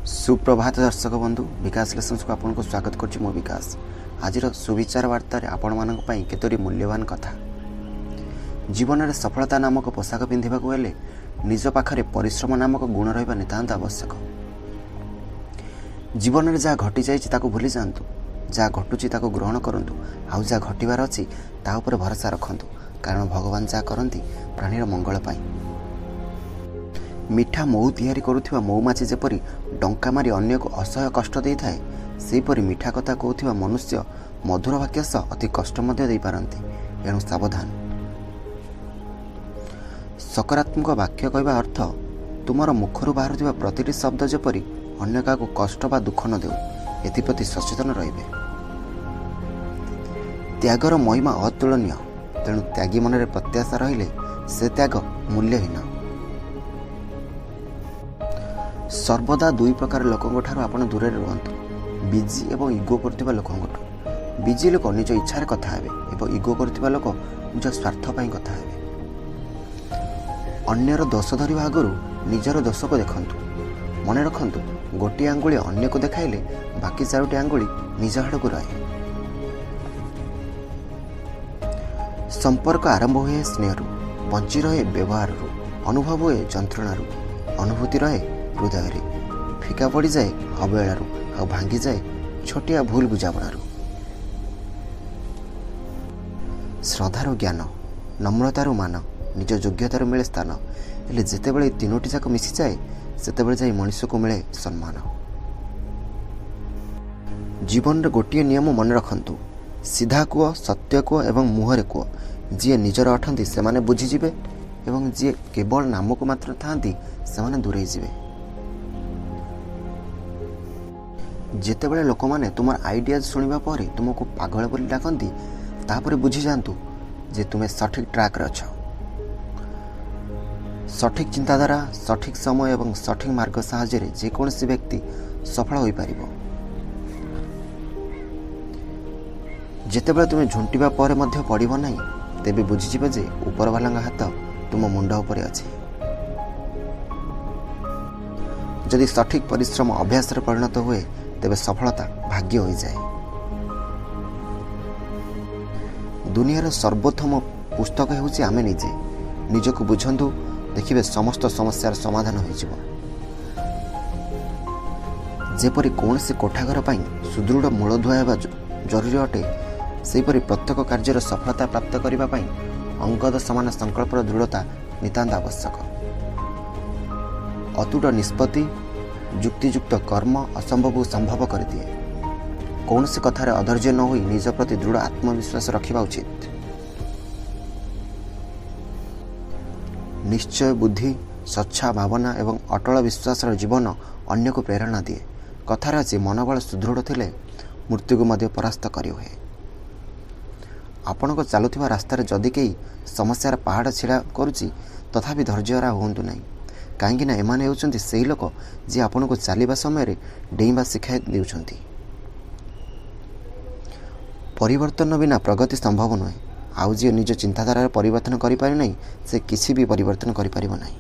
ସୁପ୍ରଭାତ ଦର୍ଶକ ବନ୍ଧୁ, ବିକାଶ ଲେସନ୍ସକୁ ଆପଣଙ୍କୁ ସ୍ୱାଗତ କରୁଛି ମୁଁ ବିକାଶ। ଆଜିର ସୁବିଚାର ବାର୍ତ୍ତାରେ ଆପଣମାନଙ୍କ ପାଇଁ କେତୋଟି ମୂଲ୍ୟବାନ କଥା। ଜୀବନରେ ସଫଳତା ନାମକ ପୋଷାକ ପିନ୍ଧିବାକୁ ହେଲେ ନିଜ ପାଖରେ ପରିଶ୍ରମ ନାମକ ଗୁଣ ରହିବା ନିତାନ୍ତ ଆବଶ୍ୟକ। ଜୀବନରେ ଯାହା ଘଟିଯାଇଛି ତାକୁ ଭୁଲି ଯାଆନ୍ତୁ, ଯାହା ଘଟୁଛି ତାକୁ ଗ୍ରହଣ କରନ୍ତୁ, ଆଉ ଯାହା ଘଟିବାର ଅଛି ତା ଉପରେ ଭରସା ରଖନ୍ତୁ, କାରଣ ଭଗବାନ ଯାହା କରନ୍ତି ପ୍ରାଣୀର ମଙ୍ଗଳ ପାଇଁ। ମିଠା ମହୁ ତିଆରି କରୁଥିବା ମହୁମାଛି ଯେପରି ଡଙ୍କା ମାରି ଅନ୍ୟକୁ ଅସହ୍ୟ କଷ୍ଟ ଦେଇଥାଏ, ସେହିପରି ମିଠା କଥା କହୁଥିବା ମନୁଷ୍ୟ ମଧୁର ବାକ୍ୟ ସହ ଅତି କଷ୍ଟ ମଧ୍ୟ ଦେଇପାରନ୍ତି, ଏଣୁ ସାବଧାନ। ସକାରାତ୍ମକ ବାକ୍ୟ କହିବା ଅର୍ଥ ତୁମର ମୁଖରୁ ବାହାରୁଥିବା ପ୍ରତିଟି ଶବ୍ଦ ଯେପରି ଅନ୍ୟ କାହାକୁ କଷ୍ଟ ବା ଦୁଃଖ ନ ଦେଉ, ଏଥିପ୍ରତି ସଚେତନ ରହିବେ। ତ୍ୟାଗର ମହିମା ଅତୁଳନୀୟ, ତେଣୁ ତ୍ୟାଗୀ ମନରେ ପ୍ରତ୍ୟାଶା ରହିଲେ ସେ ତ୍ୟାଗ ମୂଲ୍ୟହୀନ। ସର୍ବଦା ଦୁଇ ପ୍ରକାର ଲୋକଙ୍କ ଠାରୁ ଆପଣ ଦୂରରେ ରୁହନ୍ତୁ, ବିଜି ଏବଂ ଇଗୋ କରୁଥିବା ଲୋକଙ୍କଠୁ। ବିଜି ଲୋକ ନିଜ ଇଚ୍ଛାରେ କଥା ହେବେ ଏବଂ ଇଗୋ କରୁଥିବା ଲୋକ ନିଜ ସ୍ୱାର୍ଥ ପାଇଁ କଥା ହେବେ। ଅନ୍ୟର ଦୋଷ ଧରିବା ଆଗରୁ ନିଜର ଦୋଷକୁ ଦେଖନ୍ତୁ। ମନେ ରଖନ୍ତୁ, ଗୋଟିଏ ଆଙ୍ଗୁଳି ଅନ୍ୟକୁ ଦେଖାଇଲେ ବାକି ଚାରୋଟି ଆଙ୍ଗୁଳି ନିଜ ଆଡ଼କୁ ରହେ। ସମ୍ପର୍କ ଆରମ୍ଭ ହୁଏ ସ୍ନେହରୁ, ବଞ୍ଚି ରହେ ବ୍ୟବହାରରୁ, ଅନୁଭବ ହୁଏ ଯନ୍ତ୍ରଣାରୁ, ଅନୁଭୂତି ରହେ ହୃଦୟରେ, ଫିକା ପଡ଼ିଯାଏ ଅବହେଳାରୁ, ଆଉ ଭାଙ୍ଗିଯାଏ ଛୋଟିଆ ଭୁଲ ବୁଝାମଣାରୁ। ଶ୍ରଦ୍ଧାରୁ ଜ୍ଞାନ, ନମ୍ରତାରୁ ମାନ, ନିଜ ଯୋଗ୍ୟତାରୁ ମିଳେ ସ୍ଥାନ। ହେଲେ ଯେତେବେଳେ ଏ ତିନୋଟି ଯାକ ମିଶିଯାଏ, ସେତେବେଳେ ଯାଇ ମଣିଷକୁ ମିଳେ ସମ୍ମାନ। ଜୀବନରେ ଗୋଟିଏ ନିୟମ ମନେ ରଖନ୍ତୁ, ସିଧା କୁହ, ସତ୍ୟ କୁହ ଏବଂ ମୁହଁରେ କୁହ। ଯିଏ ନିଜର ଅଟନ୍ତି ସେମାନେ ବୁଝିଯିବେ ଏବଂ ଯିଏ କେବଳ ନାମକୁ ମାତ୍ର ଥାଆନ୍ତି ସେମାନେ ଦୂରେଇ ଯିବେ। ଯେତେବେଳେ ଲୋକମାନେ ତୁମର ଆଇଡ଼ିଆ ଶୁଣିବା ପରେ ତୁମକୁ ପାଗଳ ବୋଲି ଡାକନ୍ତି, ତାପରେ ବୁଝିଯାଆନ୍ତୁ ଯେ ତୁମେ ସଠିକ୍ ଟ୍ରାକ୍ରେ ଅଛ। ସଠିକ୍ ଚିନ୍ତାଧାରା, ସଠିକ୍ ସମୟ ଏବଂ ସଠିକ୍ ମାର୍ଗ ସାହାଯ୍ୟରେ ଯେକୌଣସି ବ୍ୟକ୍ତି ସଫଳ ହୋଇପାରିବ। ଯେତେବେଳେ ତୁମେ ଝୁଣ୍ଟିବା ପରେ ମଧ୍ୟ ପଡ଼ିବ ନାହିଁ, ତେବେ ବୁଝିଯିବ ଯେ ଉପରବାଲାଙ୍କ ହାତ ତୁମ ମୁଣ୍ଡ ଉପରେ ଅଛି। ଯଦି ସଠିକ୍ ପରିଶ୍ରମ ଅଭ୍ୟାସରେ ପରିଣତ ହୁଏ, ତେବେ ସଫଳତା ଭାଗ୍ୟ ହୋଇଯାଏ। ଦୁନିଆର ସର୍ବୋତ୍ତମ ପୁସ୍ତକ ହେଉଛି ଆମେ ନିଜେ। ନିଜକୁ ବୁଝନ୍ତୁ, ଦେଖିବେ ସମସ୍ତ ସମସ୍ୟାର ସମାଧାନ ହୋଇଯିବ। ଯେପରି କୌଣସି କୋଠାଘର ପାଇଁ ସୁଦୃଢ଼ ମୂଳଦୁଆ ହେବା ଜରୁରୀ ଅଟେ, ସେହିପରି ପ୍ରତ୍ୟେକ କାର୍ଯ୍ୟର ସଫଳତା ପ୍ରାପ୍ତ କରିବା ପାଇଁ ଅଙ୍ଗଦ ସମାନ ସଂକଳ୍ପର ଦୃଢ଼ତା ନିତାନ୍ତ ଆବଶ୍ୟକ। ଅତୁଟ ନିଷ୍ପତ୍ତି, ଯୁକ୍ତିଯୁକ୍ତ କର୍ମ ଅସମ୍ଭବକୁ ସମ୍ଭବ କରିଦିଏ। କୌଣସି କଥାରେ ଅଧୈର୍ଯ୍ୟ ନ ହୋଇ ନିଜ ପ୍ରତି ଦୃଢ଼ ଆତ୍ମବିଶ୍ୱାସ ରଖିବା ଉଚିତ। ନିଶ୍ଚୟ ବୁଦ୍ଧି, ସ୍ୱଚ୍ଛ ଭାବନା ଏବଂ ଅଟଳ ବିଶ୍ୱାସର ଜୀବନ ଅନ୍ୟକୁ ପ୍ରେରଣା ଦିଏ। କଥାରେ ଅଛି, ମନୋବଳ ସୁଦୃଢ଼ ଥିଲେ ମୃତ୍ୟୁକୁ ମଧ୍ୟ ପରାସ୍ତ କରିହୁଏ। ଆପଣଙ୍କ ଚାଲୁଥିବା ରାସ୍ତାରେ ଯଦି କେହି ସମସ୍ୟାର ପାହାଡ଼ ଛିଡ଼ା କରୁଛି, ତଥାପି ଧୈର୍ଯ୍ୟହରା ହୁଅନ୍ତୁ ନାହିଁ, କାହିଁକିନା ଏମାନେ ହେଉଛନ୍ତି ସେହି ଲୋକ ଯିଏ ଆପଣଙ୍କୁ ଚାଲିବା ସମୟରେ ଡେଇଁବା ଶିଖାଇ ଦେଉଛନ୍ତି। ପରିବର୍ତ୍ତନ ବିନା ପ୍ରଗତି ସମ୍ଭବ ନୁହେଁ, ଆଉ ଯିଏ ନିଜ ଚିନ୍ତାଧାରାରେ ପରିବର୍ତ୍ତନ କରିପାରେ ନାହିଁ, ସେ କିଛି ବି ପରିବର୍ତ୍ତନ କରିପାରିବ ନାହିଁ।